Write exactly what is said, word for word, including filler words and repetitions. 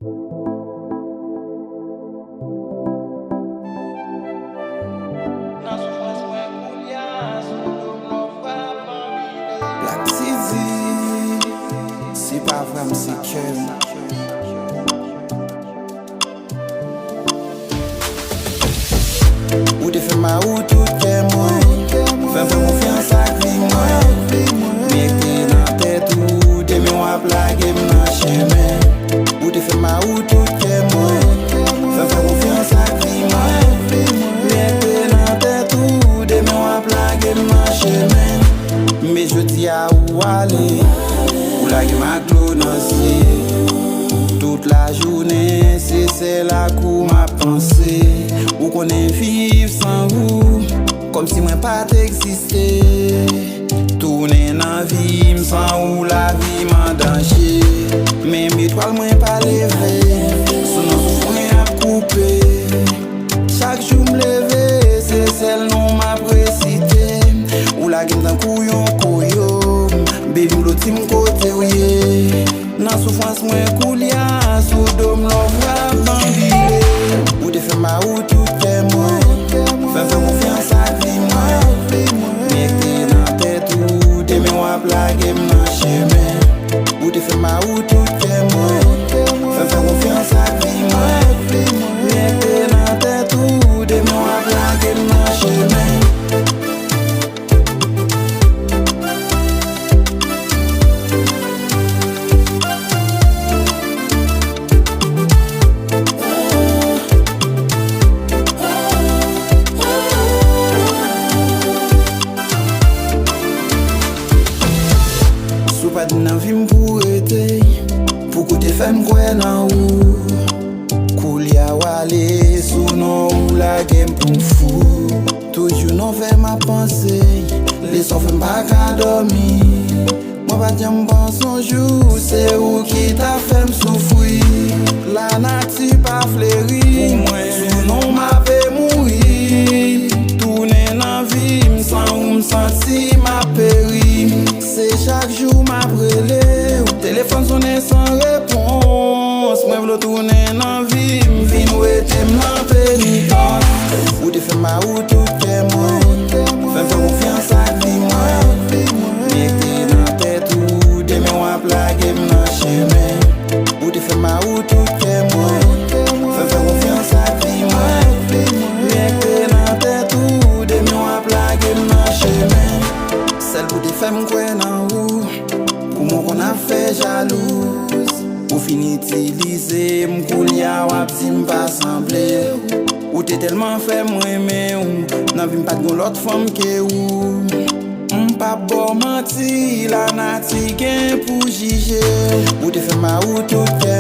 Black T Z, se pa vre m, se kè m. Ou te fè m a ou tout kè mwen. Fè m fè konfyans ak vi mwen. Mete nan tèt ou, demen w ap lage m nan chemen. Ou te fè m a ou tout kè mwen. Fè m fè konfyans ak vi mwen. Mete nan tèt ou, demen w ap lage m nan chemen. Men jodi a ou ale, ou lage m ak dlo nan zye. Tout lajounen, se sèl ak ou m ap panse. Ou konnen viv san ou, kòmsi mwen pa t egziste. Tounen nan vi m san ou, lavi m an danje. Menm etwal mwen pa leve, sou non souf mwen ap koupe. Chak jou m leve, se sèl non w m ap resite. Ou lage m tankou yon koyo. Baby, m bloti m kote w ye. Nan soufrans mwen koulye a, sou do m love rap banbile. Ou te fè m a ou tout kè mwen. Fè m fè konfyans ak vi mwen. Mete nan tèt ou, demen w ap lage m nan chemen. Ou te fè m a ou tout kè mwen. Fè m fè konfyans ak vi mwen. Mete nan tèt ou, demen w ap lage m nan chemen. Si w pa t nan vi m pou rete, pou kote fè m kwè nan ou. Koulye a w ale, sou non ou lage m pou m fou. Toujou non fè m ap panse, leswa fè m pa ka dòmi. Mwen pa t janm panse yon jou se ou ki ta fè m soufri. Lanati pa fleri, pou mwen sou non m ape mouri. Tounen nan vi m san ou m santi m ap peri. Se chak jou m ap rele w, telefòn sonnen san repons. Mwen vle w tounen nan vi m, vin wete m nan penitans. Ou te fè m a ou tout kè mwen. Fè m fè konfyans ak vi mwen. Mete nan tèt ou, demen w ap lage m nan chemen. Ou te fè m a ou tout kè mwen. Fè m fè konfyans ak vi mwen. Mete nan tèt ou, demen w ap lage m nan chemen. Sèl pou te fè m kwè nan ou. Pou mwen konn ap fè jalouz. Ou fin itilize m, koulye a w ap di m pa sanble w. Ou te tèlman fè m renmen w, nan vi m pa t gon lòt fanm ke ou. M p ap ba w manti, lanati gen pou jije w. Ou te fè m a ou tout kè